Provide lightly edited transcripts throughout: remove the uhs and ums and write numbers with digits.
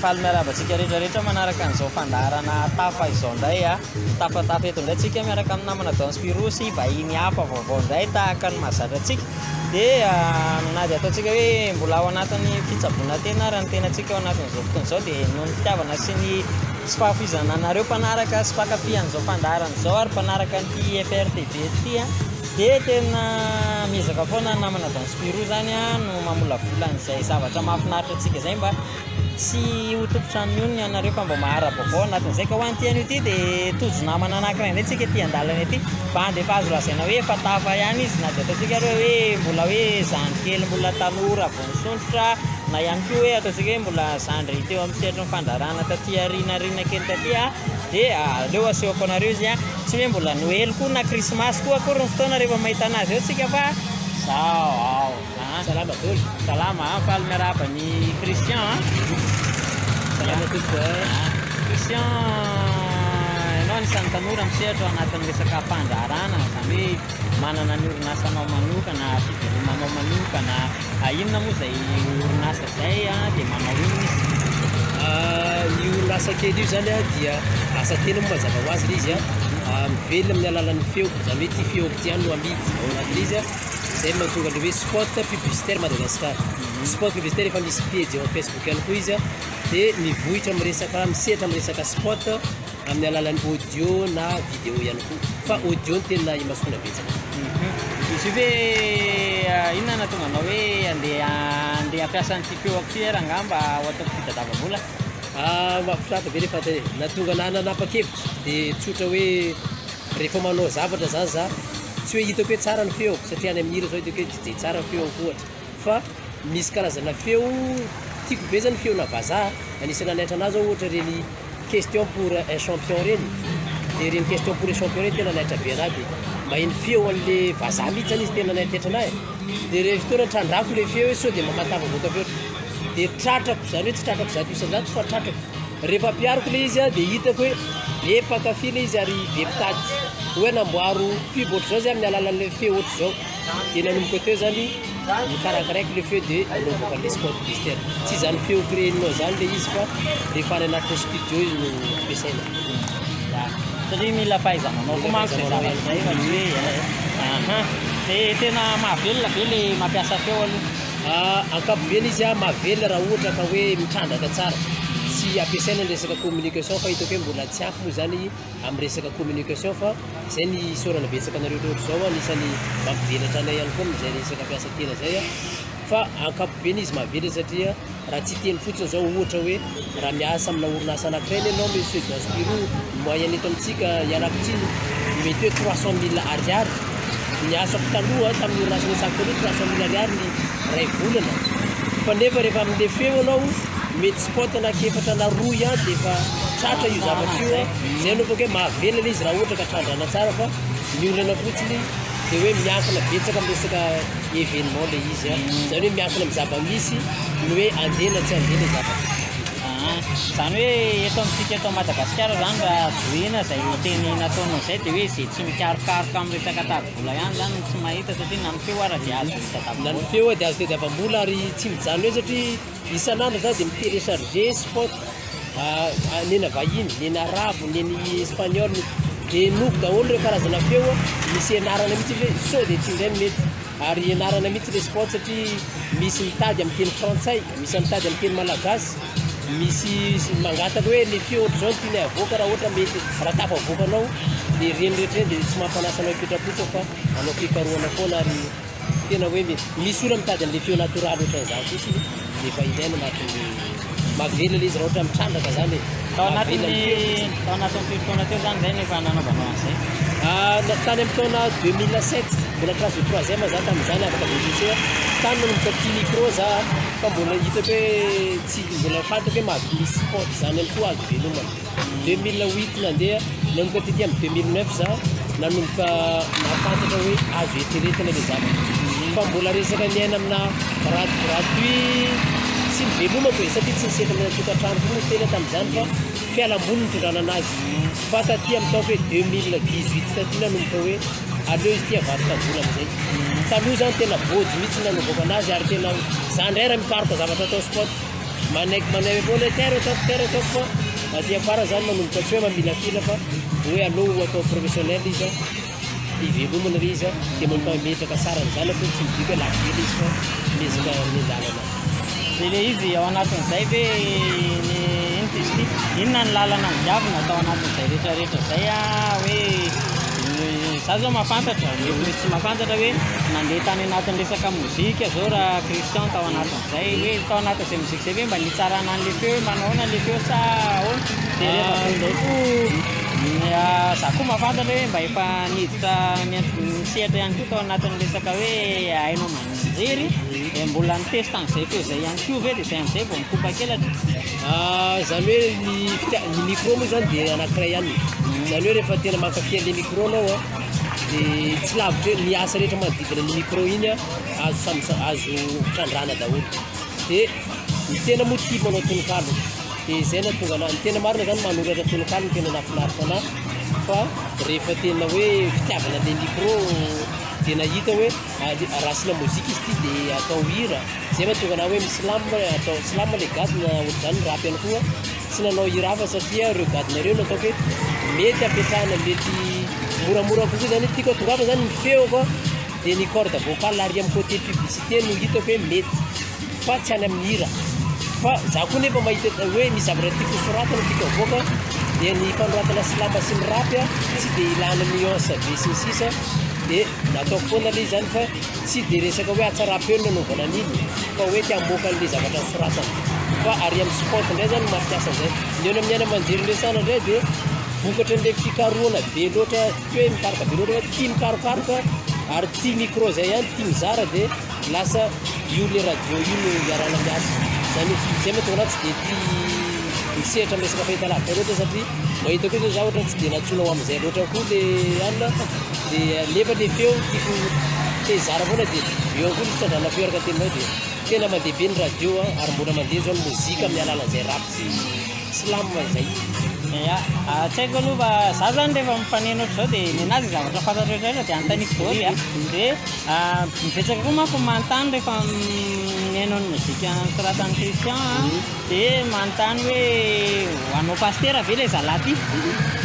Faly miarahaba antsika rehetra rehetra manaraka an'izao fandaharana tafa izao indray a. Mitafatafa eto indray tsika miaraka amin'ny namana Don Spirou sy vahiny hafa vaovao indray tahaka ny mahazatra antsika. Dia na dia ataontsika hoe mbola ao anatin'ny fitsaboana tena ary ny tenantsika ao anatin'izao fotoana izao dia noho ny fitiavana sy ny tsy fahafoizana anareo mpanaraka sy mpankafy an'izao fandaharana izao ary mpanaraka an'ity FRTV ity a. Dia tena miezaka foana ny namana Don Spirou izany no mamolavola an'izay zavatra mahafinaritra antsika izay mba tsy ho tompon-trano mionona ianareo fa mba mahara-baovao anatin'izay. Ka ho an'ity anio ity dia tojo namana anankiray indray tsika ety an-dalana ety. Bandy efa azo lazaina hoe efa tafa ihany izy na dia ataontsika ary hoe mbola hoe zandry kely mbola tanora vao nisondrotra na ihany koa hoe ataontsika hoe mbola zandry teo amin'ny sehatry ny fandraharahana taty aoriana aoriana kely taty dia aleo asehoko anareo izy. Tsy hoe mbola Noely koa na Krismasy koa akory ny fotoana rehefa mahita anazy eo tsika fa zao ao a. Salama daholo. Salama a, faly miarahaba an'i Christian a. Salama tompoko a. Christian, ianao anisan'ny tanora misehatra ao anatin'ny resaka fandraharahana, izany hoe manana ny orinasanao manokana, fivelomanao manokana. Inona moa izay orinasa izay dia manao inona izy? Io orinasa kely io izany dia asa tena moa mazava ho azy ilay izy, mivelona amin'ny alalan'ny feo, izany hoe ity feoko ity ihany no amidy ao anatin'ilay izy, izay no mahatonga an'ilay hoe spot publicitaire Madagascar. Spot publicitaire efa misy pejy eo amin'ny Facebook ihany koa izy dia mivohitra amin'ny resaka, misehatra amin'ny resaka spot amin'ny alalan'ny audio na vidéo ihany koa fa audio no tena imasoana betsaka. Izy io ve inona no nahatonga anao hoe andeha andeha hampiasa an'ity feo ity ary angamba ho ataoko fitadiavam-bola? Ah, mahafinaritra be le fanontaniana. Nahatonga anah nanapa-kevitra dia tsotra hoe rehefa manao zavatra zany za, tsy hoe hitako hoe tsara ny feoko satria any amin'ny hira zao hitako hoe tsy dia tsara ny feoko ohatra fa misy karazana feo tiako be zany feona vazaha, anisan'ny nanaitra anah zao ohatra ireny Question pour un champion reny, de reny question pour un champion reny tena naitra be anah de maheno feo anle vazaha mihitsy zany izy tena naitaitra anah e, de rehefa fotoana trandrako le feo hoe sao de mba mahatafavoaka feo de tratrako zany hoe tsy tratrako 100% fa tratrako, rehefa ampihariko le izy de hitako hoe be mpankafy le izy ary be mpitady hoe anamboaro pub ohatr'izao zay amin'ny alalan'le feo ohatr'izao. Dia nanomboka teo zany nikarakaraiko le feo dia nanaovako an'le spot publicitaire. Tsy izany feo créer-nao zany le izy fa rehefa any anatin'ny studio izy no ampiasaina. Ya, satria mila fahaiza-manao koa manko izay zavatra izay fa tsy hoe aha. Dia tena mahavelona ve le mampiasa feo aloha? Ankapobeny izy mahavelona raha ohatra ka hoe mitrandraka tsara sy ampiasaina ny resaka communication fa hitako hoe mbola tsy ampy moa zany amin'ny resaka communication fa izay ny isaorana betsaka anareo loatra izao anisany mampivelatra anay ihany koa amin'izay resaka mpiasa tena izay fa ankapobeny izy mahavelatra satria raha tsy hiteny fotsiny izao ohatra hoe raha miasa amina orinasa anankiray ianao monsieur Don Spirou ny moyenne eto amintsika ialako tsiny mety hoe 300 000 ariary ny asako taloha tamin'ny orinasa niasako taloha 300 000 ariary ny iray volana fa nefa rehefa amin'le feo ianao mety spot anaky efatra na roa ihany dia efa tratra io zavatra io an, zay no ataoko hoe mahavelona ilay izy raha ohatra ka trandrahana tsara fa ny olana fotsiny dia hoe miankina betsaka amin'ny resaka événement ilay izy an, izany hoe miankina amin'ny zava-misy ny hoe andeha na tsy andeha ilay zavatra. Izany hoe eto amintsika eto Madagasikara izany raha zohiana izay teny nataonao izay dia hoe izay tsy mikarokaroka amin'ny resaka tady vola ihany izany no tsy mahita satria na ny feo ara dia azo tadiavam-bola. Na ny feo dia azo tadiavam-bola ary tsy mijanona eo satria Isan'andro za dia mi-télécharger spot nena vahiny, nena arabo, neny espagnol, dia henoiko daholo ireo karazana feo, misy ianarana mihitsy hoe sao dia ity indray no mety, ary ianarana mihitsy ilay spot satria misy mitady amin'ny teny frantsay, misy mitady amin'ny teny malagasy, misy mangataka hoe le feo ohatr'izao no tianay avoaka raha ohatra mety, raha tafavoakanao, dia ireny rehetra ireny dia tsy mampanasa anao hipetra-potsiny fa manao fikarohana foana ary. Tena hoe misy olona mitady an'ilay feo natoraly ohatran'izany fotsiny dia efa ilaina anatin'ny mahavelona ilay izy raha ohatra mitrandraka zany e. Tao anatin'ny tao anatin'ny firy taona teo zany zay no efa nanaovanao an'izay? Ah, tany amin'ny taona 2007, mbola classe de troisième za tamin'izany afaka BEPC, tany nanomboka tia micro za fa mbola hitako hoe tsy mbola fantako hoe maha misy sport zany ihany koa azo velomana. 2008 nandeha, nanomboka tety amin'ny 2009 za nanomboka nahafantatra hoe azo eritreretina ilay zavatra. Fa mbola resaka niaina amina grade gratuit tsy nivelomako e, satria tsy nisy entana tokantrano koa moa tena tamin'izany fa fialamboly nitondrana anazy. Fa taty amin'ny taoko hoe 2018 taty nanomboka hoe aleo izy ity avadika vola amin'izay. Taloha zany tena bôjy mihitsy nanaovako anazy ary tena za indray raha mikaroka zavatra atao sport. Manaiky manaiky foana hoe tero ataoko, tero ataoko fa aty afara zany manomboka tsy hoe mamilafila fa hoe aleo ho atao professionnel izy an, hivelomana le izy an, dia manomboka mametraka sarany zany akory tsy midika hoe lafo be le izy fa miezaka miandalana. Dia le izy ao anatin'izay ve ny inona ty izy ity? Inona ny lalana nodiavina tao anatin'izay rehetra rehetra izay an, hoe za zao mahafantatra, mety misy tsy mahafantatra hoe nandeha tany anatin'ny resaka mozika zao raha Christian tao anatin'izay, hoe tao anatin'izay mozika izay ve mba nitsarana an'le feo hoe manao ahoana le feo sa ahoana? Dia rehefa avy eo indray koa za koa mahafantatra hoe mba efa niditra nisehatra ihany koa tao anatin'ny resaka hoe haino aman-jery, dia mbola ni-test an'izay feo izay ihany koa ve dia izay amin'izay vao nikopa-kelatra? Izany hoe ny fitia- ny micro moa zany dia anankiray ihany, izany hoe rehefa tena mankafy an'le micro anao an, dia tsy lavitra eo ny asa rehetra manodidina ny micro iny an, azo samy azo trandrahana daholo, dia ny tena moa tia manao tononkalo, dia izay nahatonga anah, ny tena marina zany manoratra tononkalo no tena nahafinaritra anah fa rehefa tena hoe fitiavana an'le micro dia nahita hoe raha asiana mozika izy ity dia atao hira, zay mahatonga anah hoe mi-slam, atao slam le gadona ohatr'izany ny rap ihany koa, tsy nanao hira hafa satria ireo gadona ireo no ataoko hoe mety ampiasana, mety moramora kokoa zany, tiako hatongavana zany ny feoko an, dia ny corde vocale ary amin'ny côté publicité no hitako hoe mety fa tsy any amin'ny hira, fa za koa nefa mahita hoe misy zavatra tiako hosoratana, tiako havoaka dia ny fanoratana slam sy ny rap tsy dia ilana nuance be sy ny sisa dia nataoko foana ilay izy zany fa tsy dia resaka hoe hatsaram-peo no nanaovana an'iny fa hoe te hamoaka an'ilay zavatra nosoratana fa ary amin'ny sport indray zany no mampiasa an'izay. Ny eo amin'ny haino aman-jery resahana indray dia vokatry an'ilay fikarohana be loatra, tsy hoe mikaroka be loatra fa tia mikarokaroka ary tia micro izay ihany, tia mizara dia lasa io le radio io no iarahana miasa. Izany hoe izay mahatonga anah tsy dia tia misehatra amin'ny resaka fahitalavitra loatra satria mahita koa zao za ohatra tsy dia nantsoina ho amin'izay loatra koa le anona dia nefa le feo tiako te hizara foana dia eo ihany koa ny fitrandrahana feo araka ny teninao dia tena mandeha be ny radio ary mbola mandeha zao ny mozika amin'ny alalan'izay rap sy slam izay. Ya, tsy haiko aloha fa za zany rehefa mifanena ohatr'izao dia nenazy zavatra fantatro rehetra rehetra dia anontaniako daholo a, dia betsaka koa manko manontany rehefa mihaino ny mozika nosoratan'i Christian a, dia manontany hoe hanao pasitera ve ilay zalahy ty?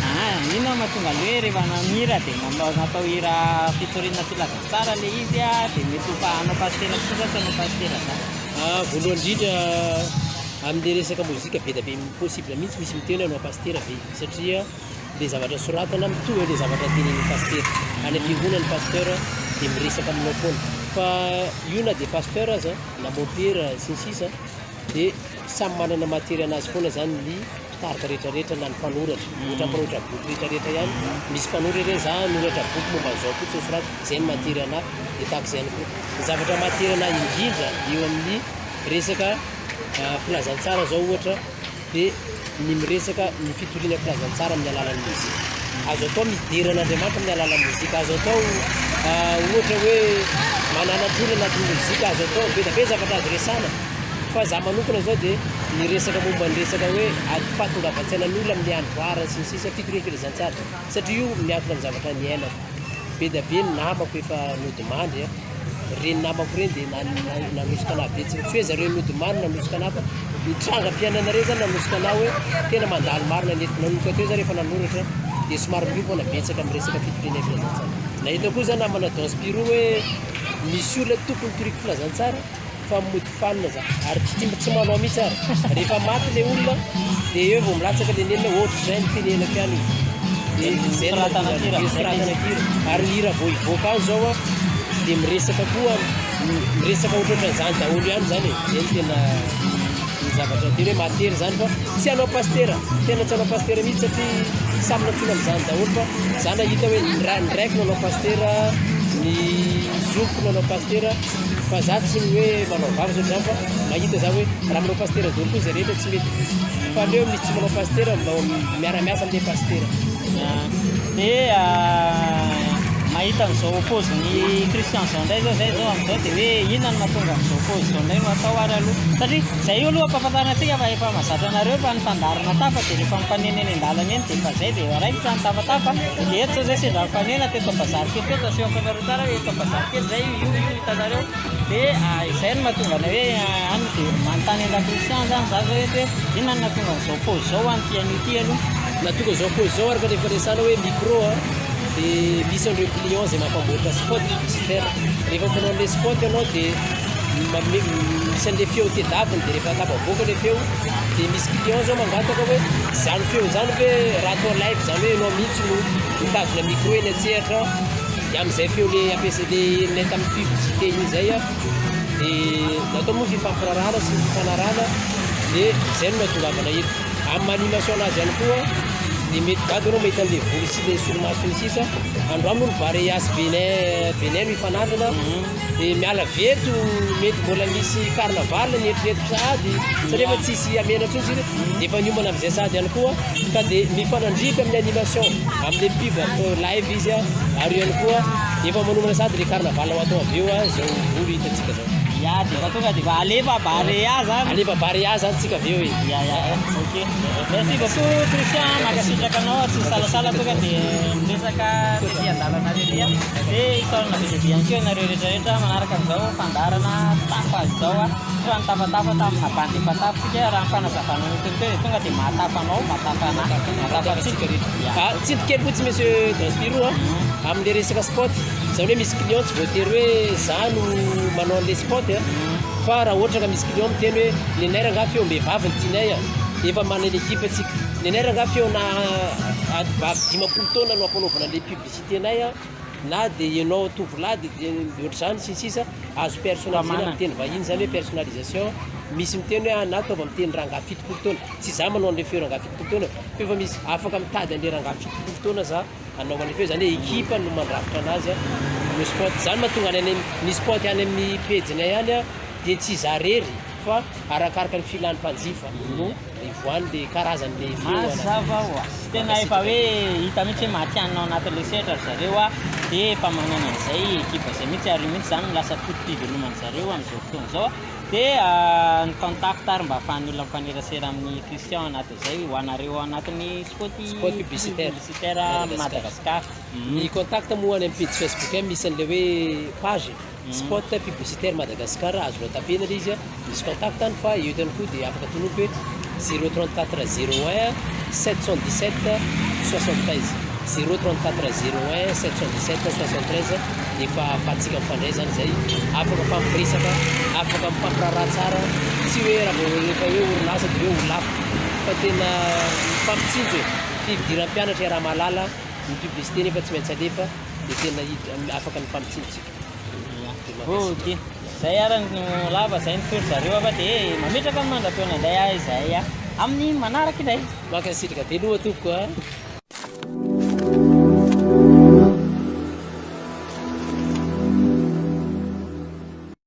Ah, iny no mahatonga ny hoe rehefa mihira dia manao natao hira fitoriana filazantsara ilay izy a, dia mety ho hanao pasitera tokoa sa tsy hanao pasitera zany? Voalohany indrindra amin'ilay resaka mozika be dia be possible mihitsy misy miteny hoe hanao pasitera ve satria le zavatra soratana mitovy amle zavatra tenenin'ny pasitera. Any am-piangonana ny pasteur dia miresaka aminao foana. Fa io na dia pasteur aza na mompera sy ny sisa dia samy manana matière anazy foana zany ny mpitarika rehetra rehetra na ny mpanoratra. Ohatra mpanoratra boky rehetra rehetra ihany, misy mpanoratra ireny za hanoratra boky momba an'izao fotsiny soratako, zay ny matière anahy dia tahaka izay ihany koa. Ny zavatra matière anahy indrindra eo amin'ny resaka filazantsara zao ohatra dia ny miresaka ny fitoriana filazantsara amin'ny alalan'ny mozika. Azo atao midera an'Andriamanitra amin'ny alalan'ny mozika, azo atao ohatra hoe mananatra olona anatin'ny mozika, azo atao be dia be zavatra azo resahana fa za manokana zao dia ny resaka momba ny resaka hoe ady fahatongavan-tsainan'ny olona amin'ny andro farany sy ny sisa, fitoriana filazantsara satria io miankina amin'ny zavatra niainako. Be dia be ny namako efa nodimandry an. Ireny namako ireny dia nanosika anah betsaka, tsy hoe zareo nodimandry nanosika anah fa ny trangam-piainana ireny zany nanosika anah hoe tena mandalo marina ny eto. Nanomboka teo za rehefa nanoratra dia somary miompana betsaka amin'ny resaka fitoriana filazantsara. Nahita koa za namana Don Spiro hoe misy olona tokony toriko filazantsara fa mody fanina za ary tsy tsy manao mihitsy ary. Rehefa maty le olona dia eo vao milatsaka le nenina ohatr'izay ny tenenako ihany izy. Dia izay no Soratana an-kira. Dia soratana an-kira. Ary ny hira vao hivoaka any zao an, dia miresaka koa, miresaka ohatrohatran'izany daholo ihany zany e. Izay no tena ny zavatra tena hoe mahatery zany fa tsy hanao pasitera, tena tsy hanao pasitera mihitsy satria samy nantsoina amin'izany daholo fa za nahita hoe ny ra- ny raiko nanao pasitera, ny zokiko nanao pasitera, fa za tsy ny hoe manao vava zao zany fa mahita za hoe raha manao pasitera daholo koa zay rehetra tsy mety fa aleo misy tsy manao pasitera mba miara-miasa amin'ilay pasitera. Dia. Mahita an'izao paozin'i Christian izao indray izao izay izao amin'izao dia hoe inona no mahatonga an'izao paozy izao indray no atao ary aloha. Satria izay io aloha ampahafantarina antsika fa efa mahazatra anareo fa ny fandaharana tafa dia rehefa mifanena eny an-dalana eny dia efa izay dia raikitra ny tafatafa. Dia eto izao izay sendra mifanena teto bazary kely teto, asehoko anareo tsara hoe eto bazary kely izay io io hitanareo. Dia izay no mahatonga anay hoe any dia manontany an-dra Christian izany za izao eto hoe inona no nahatonga an'izao paozy izao ho an'ity anio ity aloha. Nahatonga izao paozy izao araka ny efa resahana hoe micro a, dia misy an'ireo client izay mampamboatra spot publicitaire. Rehefa manao an'ilay spot ianao dia manome misy an'ilay feo tedaviny dia rehefa tafavoaka ilay feo dia misy client izao mangataka hoe izany feo izany ve raha atao live izany hoe ianao mihitsy no mitazona micro eny an-tsehatra Dia amin'izay feo le ampiasa le henonay tamin'ny publicité iny izay a, dia natao moa fifampirarahana sy ny fifanarahana dia izay no nahatongavana eto. Amin'ny maha animation anazy ihany koa dia mety gaga ianao mahita an'le volo sy le solomaso sy ny sisa. Androany moa ny Barea sy Bénin Bénin no hifanandrina dia miala avy eto mety mbola misy carnaval ny eritreretiko sahady satria efa tsisy hamena intsony isika dia efa niomana amin'izay sahady ihany koa ka dia mifanandrify amin'ny animation amin'le pub atao live izy a ary ihany koa efa manomana sahady le carnaval ho atao avy eo a zao volo hitantsika zao. Ya dia efa tonga dia efa alefa Barea zany. Alefa Barea zany tsika avy eo e. Ya ya ok. Merci beaucoup Christian, mankasitraka anao tsy nisalasala tonga dia niresaka tety an-dalana tety a. Dia isaorana be dia be ihany koa ianareo rehetra rehetra manaraka an'izao fandaharana tafa izao a. Fa nitafatafa tamina bandy efa tafa tsika, raha ny fanazavana nentiny teo dia tonga dia mahatafa anao, mahatafa anah, mahatafa antsika rehetra. Ah, tsindry kely fotsiny monsieur Don Spirou a, amin'le resaka spot, izany hoe misy client tsy voatery hoe za no manao an'le spot a, fa raha ohatra ka misy client miteny hoe nenay rangaha feom-behivavy no tianay a, efa manana équipe tsika, nenay rangaha feona vavy 50 taona no ampanaovana an'le publicité-nay a, na dia ianao tovolahy dia dia ohatr'izany sy ny sisa, azo personnaliser-na amin'ny teny vahiny izany hoe personnalisation, misy miteny hoe na ataovy amin'ny teny rangahy 70 taona, tsy izaho manao an'ilay feo rangahy 70 taona fa efa misy afaka mitady an'ilay rangahy 70 taona za hanao an'ilay feo, izany hoe ekipa no mandrafitra anazy an, no spot, izany mahatonga any any ny spot any amin'ny pejinay any an dia tsy izaho irery fa arakaraka ny filan'ny mpanjifa no ivoahan'le karazan'le feo anaty. Mazava ho azy. Tena efa hoe hita mihitsy hoe matihanina ao anatin'ilay sehatra ry zareo a, dia efa manana an'izay ekipa izay mihitsy ary io mihitsy izany no lasa foto-piveloman-dry zareo amin'izao fotoana izao. Dia ny contact ary mba ahafahan'ny olona mifanerasera amin'i Christian anatin'izay ho anareo ao anatin'ny spot Spot publicitaire. publicitaire Madagascar. Madagascar. Ny contact moa any amin'ny pejy Facebook any misy an'ilay hoe page Spot publicitaire Madagascar azonao tapena ilay izy misy contact any fa eo ihany koa dia afaka tononiko hoe 034 01 717 73 034 01 717 73 dia efa ahafahantsika mifandray izany izay afaka mifampiresaka afaka mifampiraharaha tsara tsy hoe raha vao rehefa hoe orinasa dia hoe ho lafo fa tena mifampitsinjo e fidiran'ny mpianatra iaraha-mahalala ny publicité nefa tsy maintsy alefa dia tena afaka mifampitsinjo tsika. Ok, zay ara no lava, zay ny feo ry zareo fa dia mametraka ny mandra-peona indray aho izahay amin'ny manaraka indray. Mankasitraka be loha tompoko a.